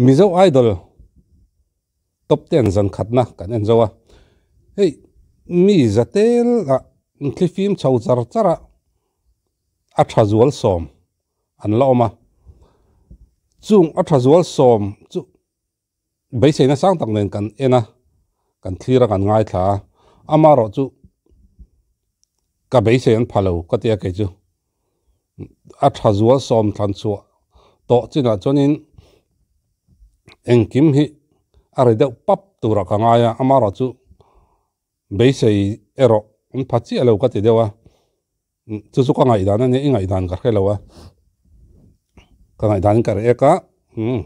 Mizo Idol Top ten zan khatna kan en zo a, hei mi zatel ah thlifim chho char char a, a tha zual sawm an la awm a, chung a tha zual sawm chu beiseina sang tak nen kan en a, kan thlir a kan ngaithla a, amaherawh chu ka beisei an pha lo ka tia kei chu a tha zual sawm thlan chhuah tawh chinah chuanin engkim hi a ri deuh pap turah ka ngai a, amaherawh chu beisei erawh an pha chiah lo ka ti deuh a, chu chu ka ngaihdan a nia, i ngaihdan ka hre lo a, ka ngaihdan in ka react a, umm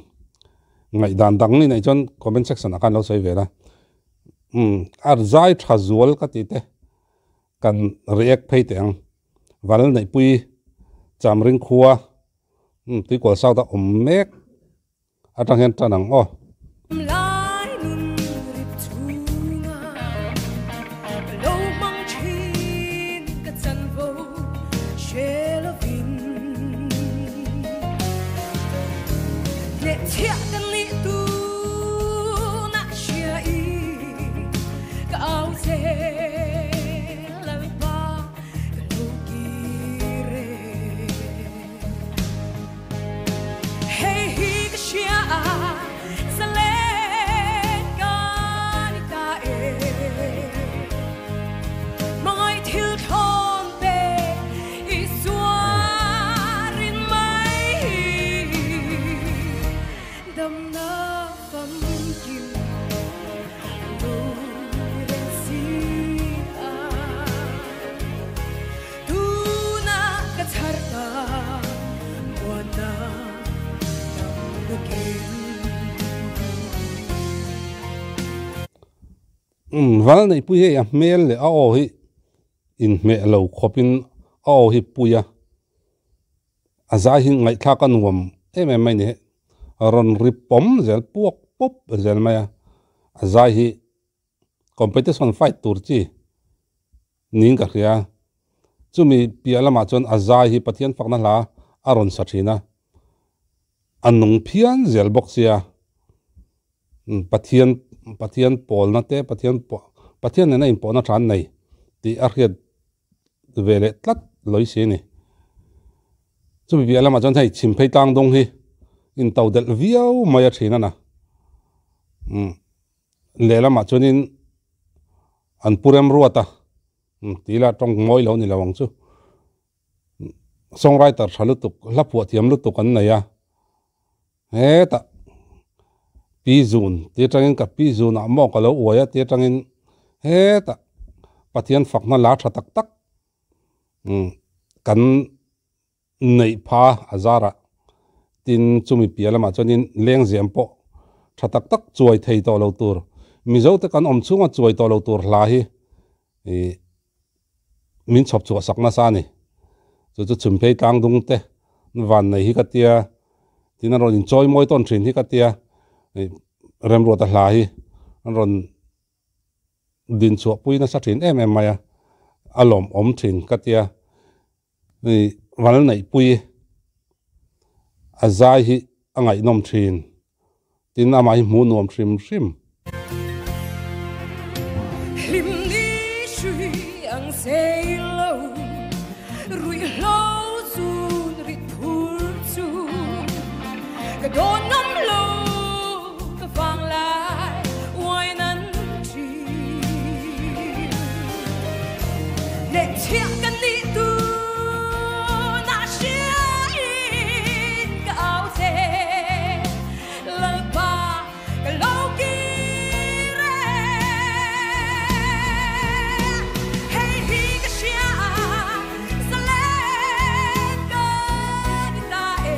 ngaihdan dang ni neih chuan comment section ah khan lo sawi ve la, umm a zai tha zual ka ti te kan react phei teh ang, Val Neihpui Chamring khua umm Tuikual South a awm mek atang hian tan ang aw. Umm val neihpui hei a hmel leh a aw hi inhmeh lo khawpin a aw hi pui a, a zai hi ngaihthlak a nuam em em mai ni he, rawn ri pawm zel puak pawp zel mai a, a zai hi competition fight tur chi niin ka hria. Chumi piah lamah chuan a zai hi Pathian fakna hla a rawn sa thin a, a nung phian zel bawk sia. Pathian Pathian pawlna te Pathian Pathian nena inpawhna tha an nei tih a hriat ve leh tlat lawi si a ni. Chumi piah lamah chuan hei chhimphei tlang dawng hi into delh viau mai a thin a na. Lehlamah chuanin an pu remruat a, tih lah tawng mawi lo ni lo ang chu. Songwriter tha lutuk, hla phuah thiam lutuk an nei a, hetah pi zun tih atangin ka pi zunah maw ka lo uai a tih atangin hetah Pathian fakna la tha tak tak kan neih pha a zarah tin chumi piah lamah chuanin lengzem pawh tha tak tak chuai thei tawh lo tur Mizo te kan awm chhunga chuai tawh lo tur hla hi ih min chhawp chhuah sak nasa a ni. Chu chu chhumphei tlang dung te van nei hi ka tia tin an rawn inchawi mawi tawn thin hi ka tia ih remruata hla hi an rawn din chhuah pui nasa thin em em mai a a lawmawm thin ka tia. Hei ral neihpui a zai hi a ngaihnawm thin tin amah hi hmuh nuam hrim hrim. Hlim ni hrui ang sei lo, ruihhlo zun rit phur chu ka dawn ngam lo, ka vang lai uai nan thin. Lehchhiah ka nih tunah hriain ka au che, Lalpa ka lo kir e. Hei hi ka hria a, zalen ka ni ta e.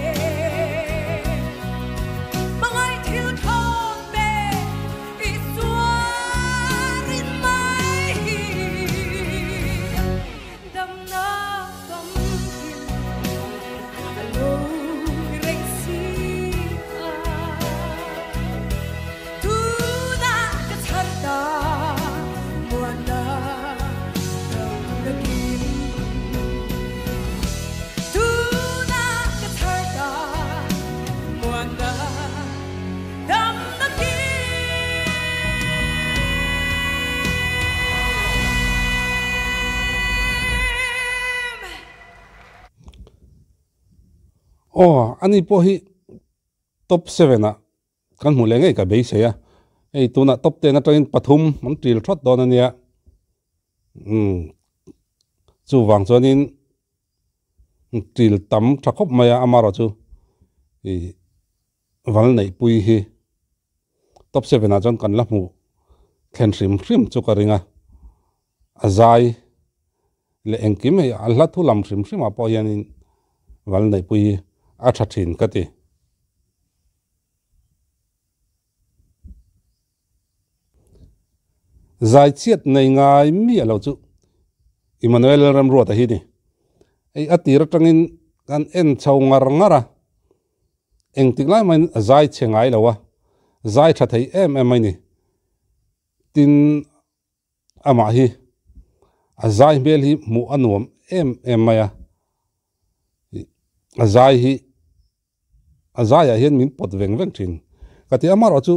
Aw, ani pawh hi top 7 ah kan hmuh leh ngei ka beisei a, hei tunah top 10 atangin pathum an ṭil thawt dawn a nia. Umm chuvang chuanin ṭil tam ṭha khawp mai a, amaherawhchu ih val neihpui hi top 7 ah chuan kan la hmuh thlen hrim hrim chu ka ring a, a zai leh engkim hei a hla thu lam hrim hrim ah pawh hianin val neihpui hi a tha thin ka ti. Zai chhiat nei ngai miah lo chu Emmanuel Lalremruata hi ni. Hei a tir atangin kan en chho ngar ngar a, engtik lai mahin a zai chhe ngai lo a, zai tha thei em em mai ni. Tin amah hi a zai hmel hi hmuh a nuam em em mai a, a zai hi a zaiah hian min pawt veng veng thin ka ti amaherawh chu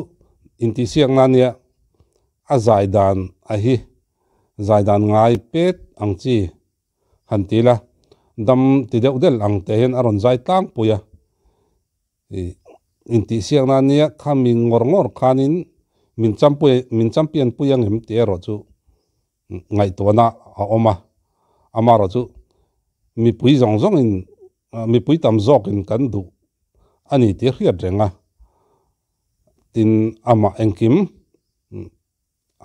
intihsiak na nia a zai dan a hi zai dan ngai pet ang chi han ti ila dam ti deuh del ang te hian a rawn zai tlangpui a. Ih intihsiak na nia kha mi ngawr ngawr khanin min champui min champion pui ang em tih erawh chu ngaihtuahna a awm a, amaherawh chu mipui zawng zawngin mipui tam zawkin kan duh a ni tih a hriat reng a, tin amah engkim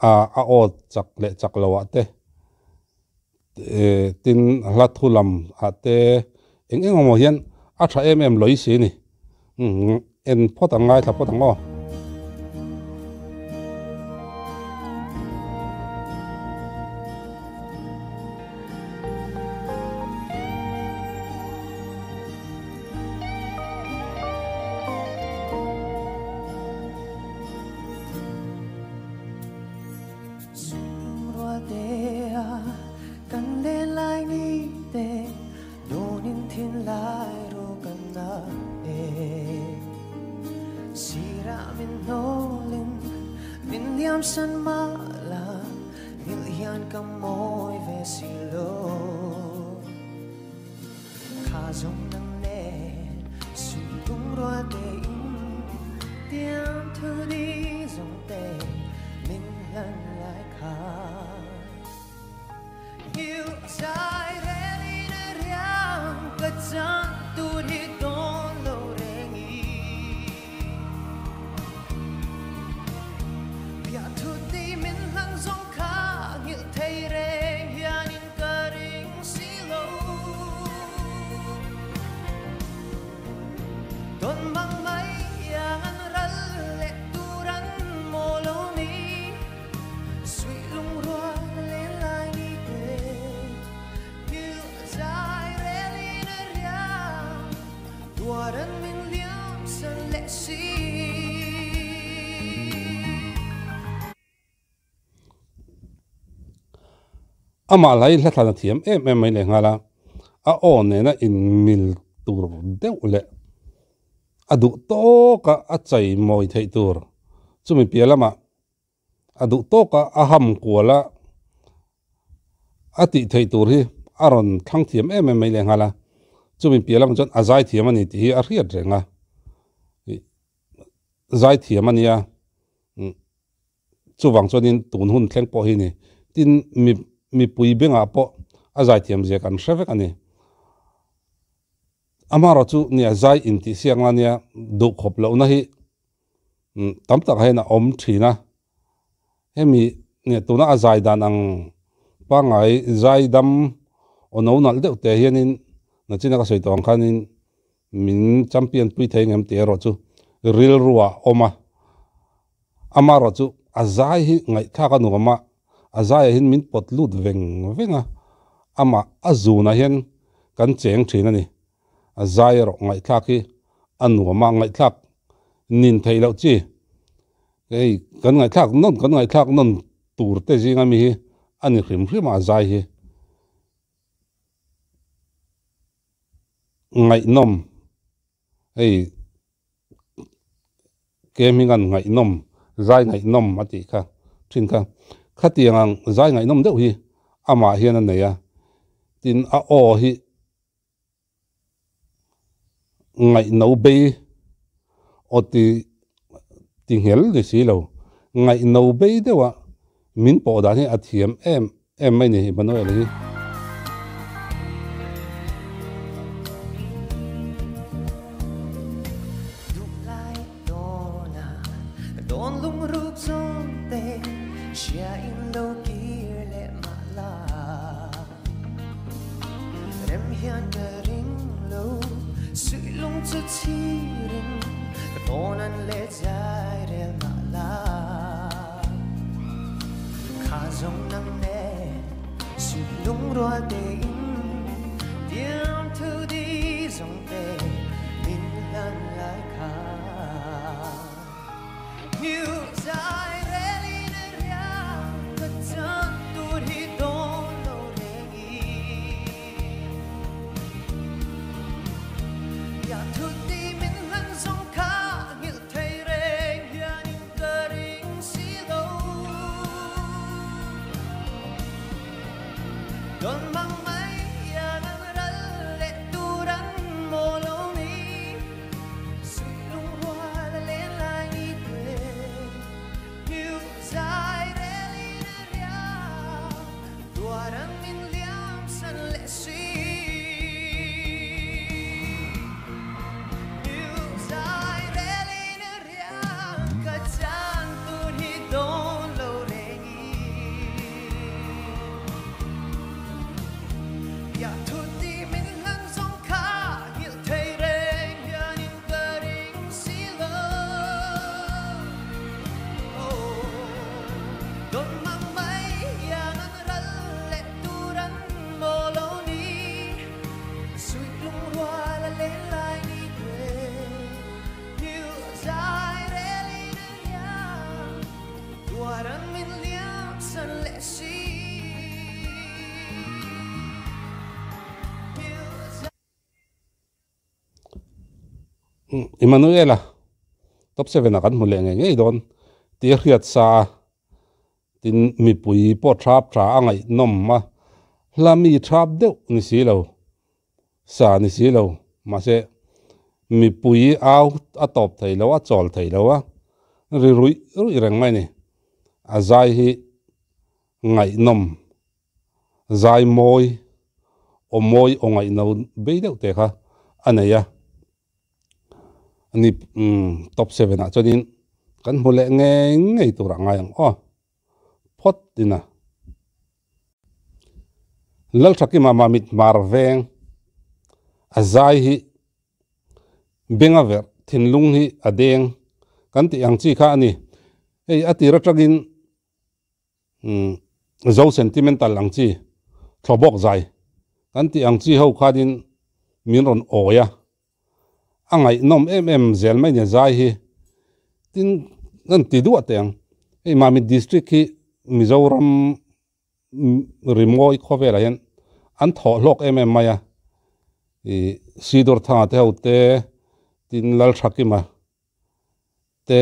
a a aw chak leh chak lo ah te tin hla thu lam ah te eng eng emaw hian a tha em em lawih si a ni en phawt ang ngaithla phawt ang aw. Amah lai hla thlan a thiam em em mai leh nghal a, a aw nena inmil tur deuh leh a duh tawka a chei mawi theih tur chumi piah lamah a duh tawka a ham kual a, a tih theih tur hi a rawn thlang thiam em em mai leh nghal a, chumi piah lamah chuan a zai thiam a ni tih hi a hriat reng a, zai thiam a nia. Chuvang chuanin tun hun thleng pawh hi ni. Tin, mi mipui bengah pawh a zaithiam zia kan hre vek a ni. Amaherawh chu nia zai intihsiak na nia duhkhawp lohna hi tam tak hian a awm thin a. Hemi nia tuna a zai dan ang pangngai zai dam aw no nalh deuh te hianin nachina ka sawi tawh ang khanin Min champion pui thei ngem tih erawh chu rilru ah awm a, amaherawh chu a zai hi ngaihthlak a nuam a, a zaiah hian min pawt lut veng veng a, amah a zunah hian kan cheng thin a ni. A zai erawh ngaihthlak hi a nuam a, ngaihthlak nin theih loh chi, hei kan ngaihthlak nawn kan ngaihthlak nawn tur te zinga mi hi a ni hrim hrim a a zai hi. Ngaihnawm hei ke hminga'n ngaihnawm zai ngaihnawm a tih kha thin kha khatiang ang zai ngaihnawm deuh hi amah hian a nei a tin a aw hi. Ngaihno bei aw ti ti nghel ni si lo. Ngaihno bei deuha min pawh dan hi a thiam em em mai ni Emmanuel hi. Emmanuela top 7 a kan hmu leh ngei ngei dawn tih a hriat sa a, tin mipui pawh thap tha a ngaihnawm a, hla mi thap deuh ni si lo, sa ni si lo, mahse mipui au a tawp thei lo a, chawl thei lo a, ri ruih ruih reng mai a ni, a zai hi ngaihnawm zai mawi aw mawi aw ngaihno bei deuh te kha a nei a ani top 7 ah chuanin kan hmu leh ngei ngei tur a ngai ang aw phawt ina Lalthakima Mamit Hmar veng a zai hi benga verh thinlung hi a deng kan tih ang chi kha a ni hei a tir atangin Zo sentimental ang chi thlawbawk zai kan tih ang chi ho khanin min rawn awi a, a ngaihnawm em em zel mai nia zai hi tin kan ti duah teh ang. Hei Mamit district hi Mizoram rimawi khawvelah hian an thawh hlawk em em mai a, ih Sidawrthanga te ho te tin Lalthakima te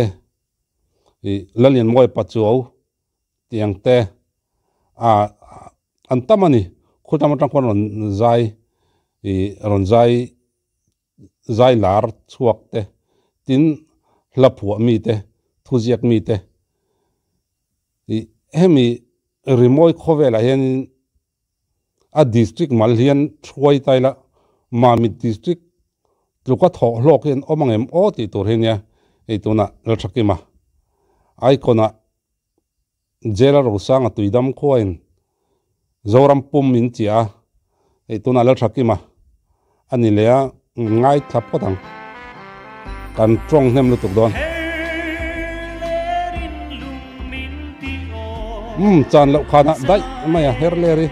ih Lalianmawi Pachuau tiang te ah an tam a ni khutam atang khuan rawn zai ih rawn zai zai lar chhuak te tin hla phuah mi te thuziak mi te ih hemi rimawi khawvelah hianin a district mal hian hruai ta ila Mamit district tluka thawh hlawk hi an awm ang em aw tih tur hi nia hei tunah Lalthakima icon ah Jail a Rosanga tuidam khuain Zoram pum min chiah a hei tunah Lalthakima a ni leh a ngaithla phawt ang kan tawng hnem lutuk dawn. Umm chan loh khanah daih mai a her ler i.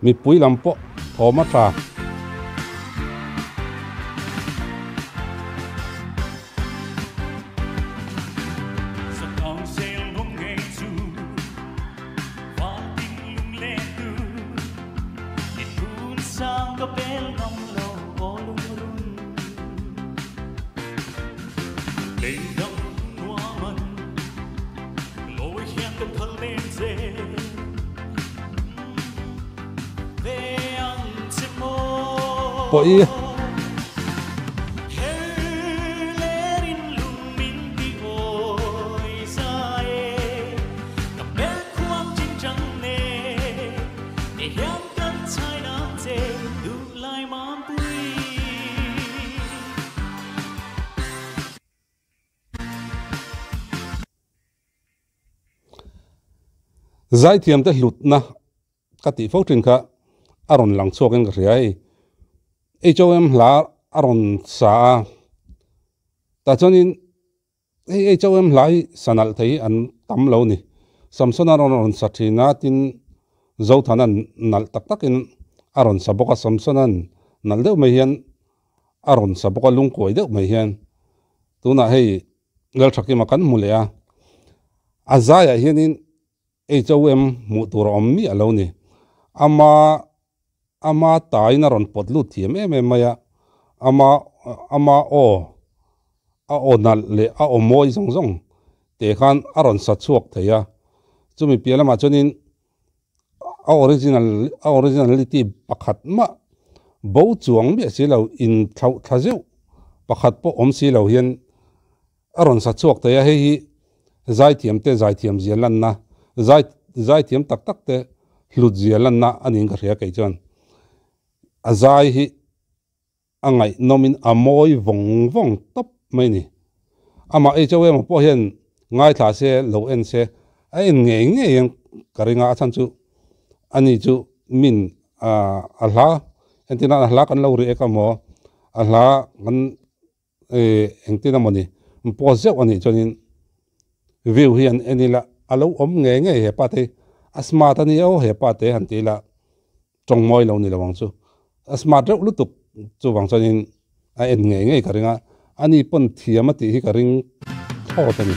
Mipui lam pawh thawm a tha. Pawh i. Zaithiam te hlutna ka tih fo thin kha a rawn lang chhuak in ka hria hei HOM hla a rawn sa a tah chuanin hei HOM hla hi sa nalh thei hi an tam lo a ni Samsona a rawn sa thin a tin Zothana nalh tak takin a rawn sa bawk a Samsona nalh deuh mai hian a rawn sa bawk a lungkuai deuh mai hian tunah hei Lalthakima kan hmu leh a a zaiah hianin HOM hmuh tur a awm miah lo ni. Ama ama tain a rawn pawt lut thiam em em mai a, ama ama aw a aw nalh leh a aw mawi zawng zawng te khan a rawn sa chhuak thei a. Chumi piah lamah chuanin a original a originality pakhat mah bo chuang miah si lo in thlauh thla zeuh pakhat pawh awm si lo hian A rawn sa chhuak thei a, hei hi zaithiam te zaithiam zia lanna, zai zaithiam tak tak te hlut zia lanna a niin ka hria kei chuan. A zai hi a ngaihnawmin a mawi vawng vawng tawp mai a ni. Amah HOM emaw pawh hian ngaithla se, lo en se, a en ngei ngei ang ka ring a, a chhan chu ani chu min a hla entirna a hla kan lo ri ek emaw a hla kan Eh engtin emaw ni post zeuh anih chuanin view hi an en ila a lo awm ngei ngei he pa te hi a smart a nia aw he pa te han ti ila tawng mawi lo ni lo ang chu a smart reuh lutuk chuvang chuanin a en ngei ngei ka ring a ani pawn thiam a tih hi ka ring thlawt a ni.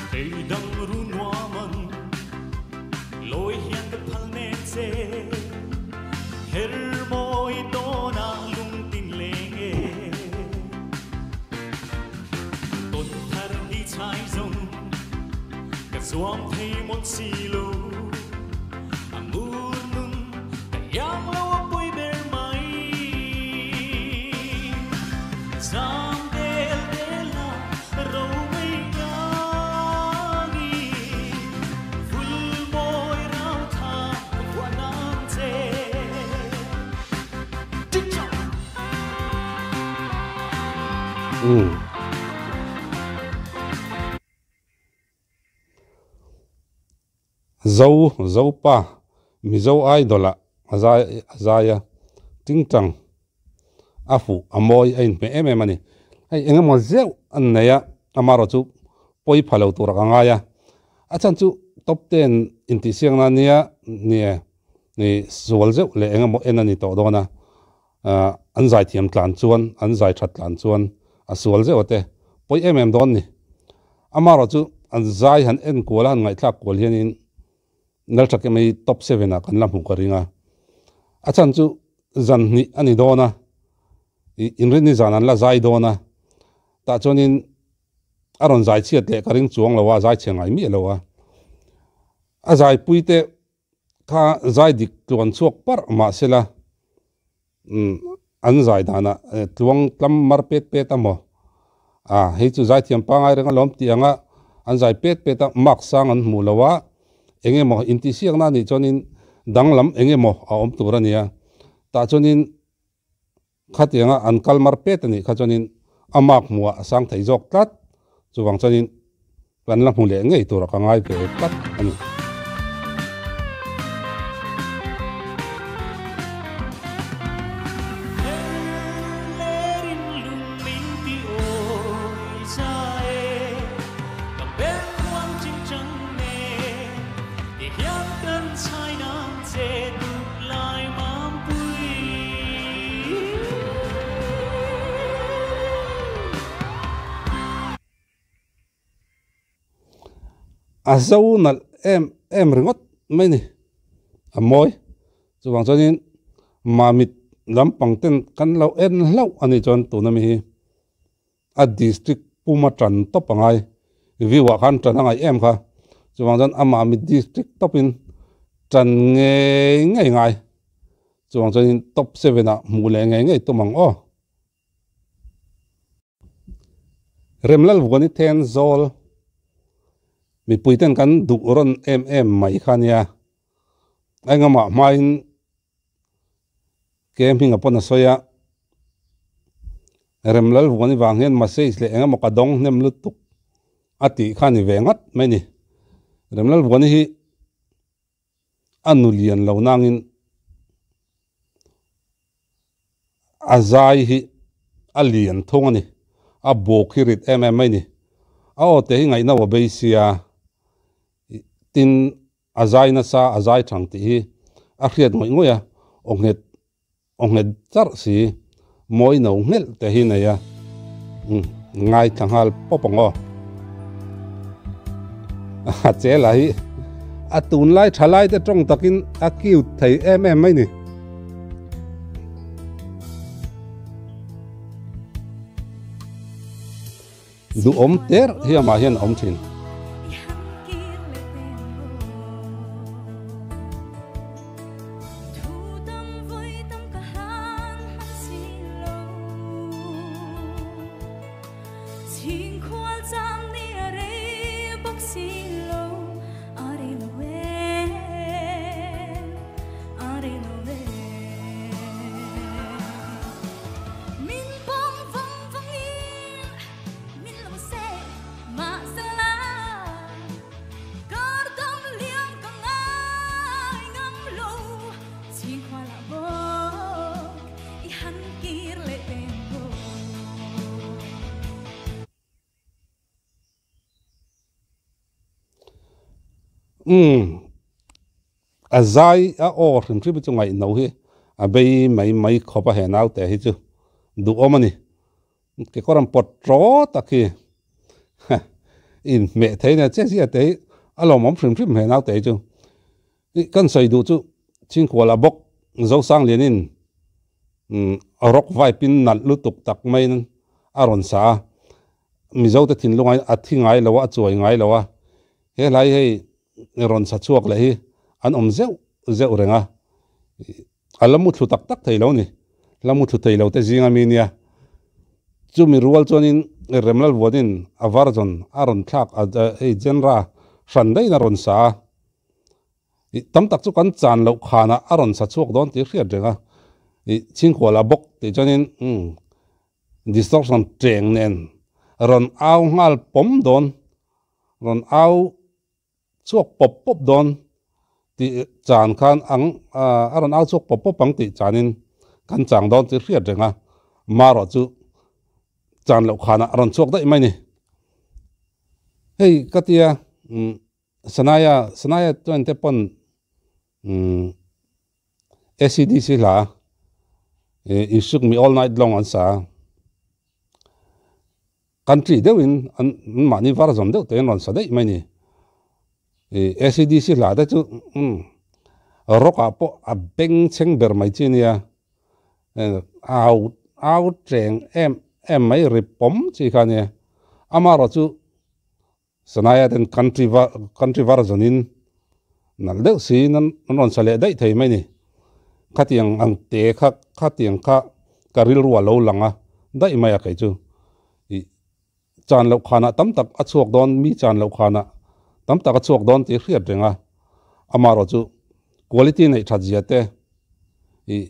Zo, Zopa, Mizo Idol ah a zai a zai a, tingtang a fuh a mawi a inhmeh em em a ni. Hei eng emaw zeuh an nei a, amaherawh chu pawi pha lo tur a ka ngai a, a chhan chu top ten intihsiakna ania nie ni sual zeuh leh eng emaw en a ni tawh dawn a. Ahh an zaithiam tlan chuan, an zai that tlan chuan a sual zeuh a te pawi em em dawn ni. Amaherawh chu an zai han en kual a, han ngaihthlak kual hianin Nalthakema hi top seven ah kan la hmuh ka ring a. A chhan chu zan hnih a ni dawn a, ih inrinni zan an la zai dawn a, tah chuanin a rawn zai chhiat leh ka ring chuang lo a, a zai chhe ngai miah lo a. A zaipui te Kha zai dik tluan chhuak parh mahsela an zai danah tluang tlam mar pet pet a maw? A hei chu zaithiam pangai reng alawm tih anga an zai pet pet a mark sang an hmuh lo a, eng emaw intihsiakna anih chuanin danglam eng emaw a awm tur a nia. Tah chuanin khatianga an kal mar pet anih kha chuanin a mark hmuh ah a sang thei zawk tlat, chuvang chuanin kan la hmu leh ngei tur a ka ngai ve tlat a ni. A zo nalh em em ringawt mai ni a mawi chuvang chuanin mamit lampang ten kan lo en hlauh a nih chuan tuna mi hi a district puma tan tawp a ngai. View ah khan tan a ngaih em kha. Chuvang chuan amah mi district tawpin tan ngei ngei ngai. Chuvang chuanin top 7 ah hmuh leh ngei ngei tum ang aw. Remlal Vuani Thenzawl mipui ten kan duh rawn em em mai kha nia. Engamah hmain ke hming a pawn a sawi a. Remlal Vuani vang hian message leh engemaw ka dawng hnem lutuk a tih kha ni ve ngat mai ni. Remlal Vuani hi a nu lian lo nangin a zai hi a lian thung a ni. A buk hi rit em em mai ni. A aw te hi ngaihna a bei sia. Tin a zai nasa a zai thang tih hi a hriat ngawih ngawih a, aw nghet aw nghet charh si mawi no nghelh te hi nei a, ngaithla nghal pawp ang aw. A chela hi a tunlai tha lai te tawng takin a cute thei em em mai ni. Duhawm ter hi amah hian a awm thin. Umm a zai a aw hrim hrim hi chu ngaihno hi a bei mai mai khawp a he naute hi chu duhawm a ni. Kekawr an pawt ṭaw tak hi inhmeh thei nia che zia te hi a lawmawm hrim hrim he naute hi chu. Kan sawi duh chu Chhingkuala bawk Zosanglianin rock vibe in nalh lutuk tak maiin a rawn sa a, Mizote thinlungain a thi ngai lo a, a chuai ngai lo a, he hlai hei rawn sa chhuak leh hi an awm zeuh zeuh reng a, a la muthlu tak tak thei lo ni, la muthlu thei lo te zinga mi nia. Chumi rual chuanin Remlal Vuanin a version a rawn thlak a, hei genre hran daihin a rawn sa a, tam tak chu kan chan loh khanah a rawn sa chhuak dawn tih hriat reng a, Chhingkuala bawk tih chuanin umm distortion teng nen rawn au nghal pawm dawn, rawn au chhuak pawp pawp dawn tih chan khan ang a rawn au chhuak pawp pawp ang tih chanin kan chang dawn tih hriat reng a, marawh chu chan loh khanah a rawn chhuak daih mai ni. Hei ka tia Sanaya Sanaya chuan te pawn ACDC hla You Shook Me All Night Long an sa a. Country deuhin an mahni var zawm deuh te an rawn sa daih mai ni. Ih ACDC hla te chu umm rock ah pawh a beng chheng ber mai chi ania. Au au teng em em mai ri pawm chi kha ania. Amaherawh chu Sanaya ten country var country var zawnin nalh deuh siin an rawn sa leh daih thei mai ni. Khatiang ang te kha khatiang kha ka rilru a lo lang a daih mai a kei chu. Ih chan loh khanah tam tak a chhuak dawn mi chan loh khanah tam tak a chhuak dawn tih hriat reng a. Amaherawh chu quality neih that zia te ih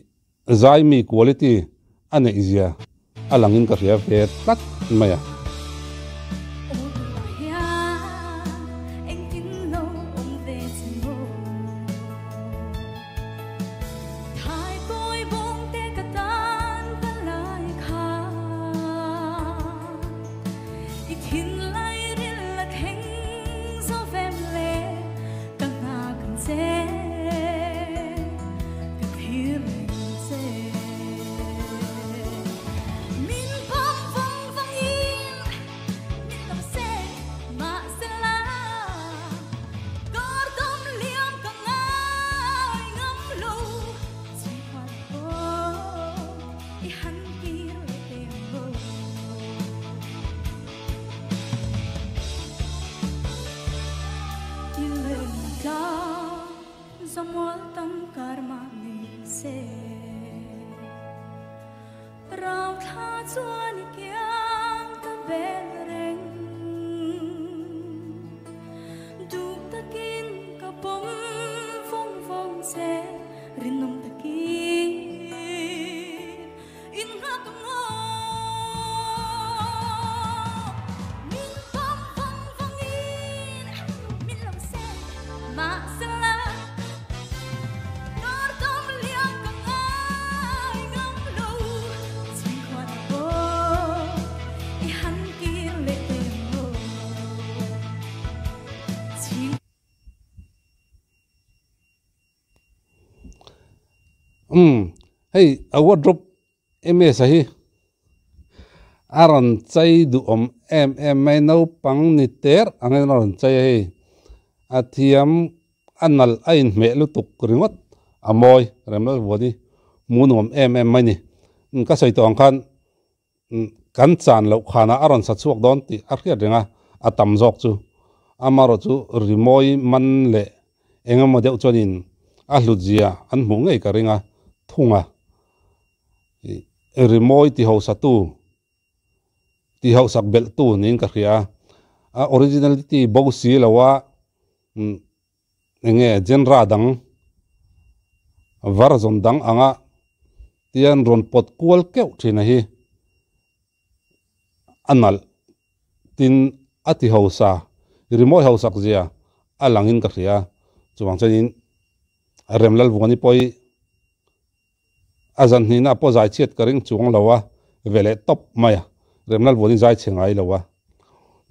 zai mi quality a neih zia a langin ka hria ve tlat mai a. bel reng. Duh takin ka pawm vawng vawng che, rinawm takin in nghak ang aw. Min pawm vawng vawngin min lo seh mahsela, kar tam liam ka ngai ngam lo. Chhingkhuan pawh i han kir leh teh ang aw. Chhing. Umm hei a wardrobe MS a hi a rawn chei duhawm em em mai naupang ni ter angin a rawn chei a hei a thiam a nalh a inhmeh lutuk ringawt a mawi remlal vuan hi hmuh nuam em em mai ni ka sawi tawh ang khan Kan chan loh khanah a rawn sa chhuak dawn tih a hriat reng a, a tam zawk chu. Amaherawh chu rimawi man leh eng emaw deuh chuanin a hlutzia an hmuh ngei ka ring a, thung a. Rimawi tihosatu, tihausak belhtu niin ka hria a. A originality bo si lo a, eng nge genre dang version dang anga tian rawn pawt kual keuh thin a hi a nalh tin a ti hausa rimawi hausak zia a langin ka hria chuvang chuanin Remlalvuani pawh hi a zan hnihna pawh zai chhiat ka ring chuang lo a, ve leh tawp mai a, Remlalvuani zai chhe ngai lo a,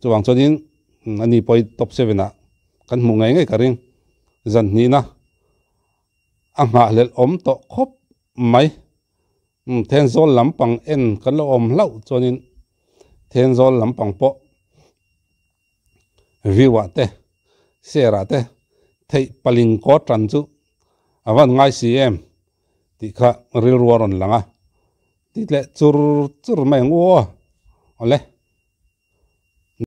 chuvang chuanin ani pawh hi top seven ah kan hmuh ngei ngei ka ring, zan hnihna a nghahhlelh awm tawh khawp mai, Thenzawl lampang en kan lo awm hlauh chuanin Thenzawl lampang pawh view ah te share ah te theih paling kaw tan chu a van ngai si em tih kha rilru a rawn lang a ti leh chur chur mai ang u aw awle.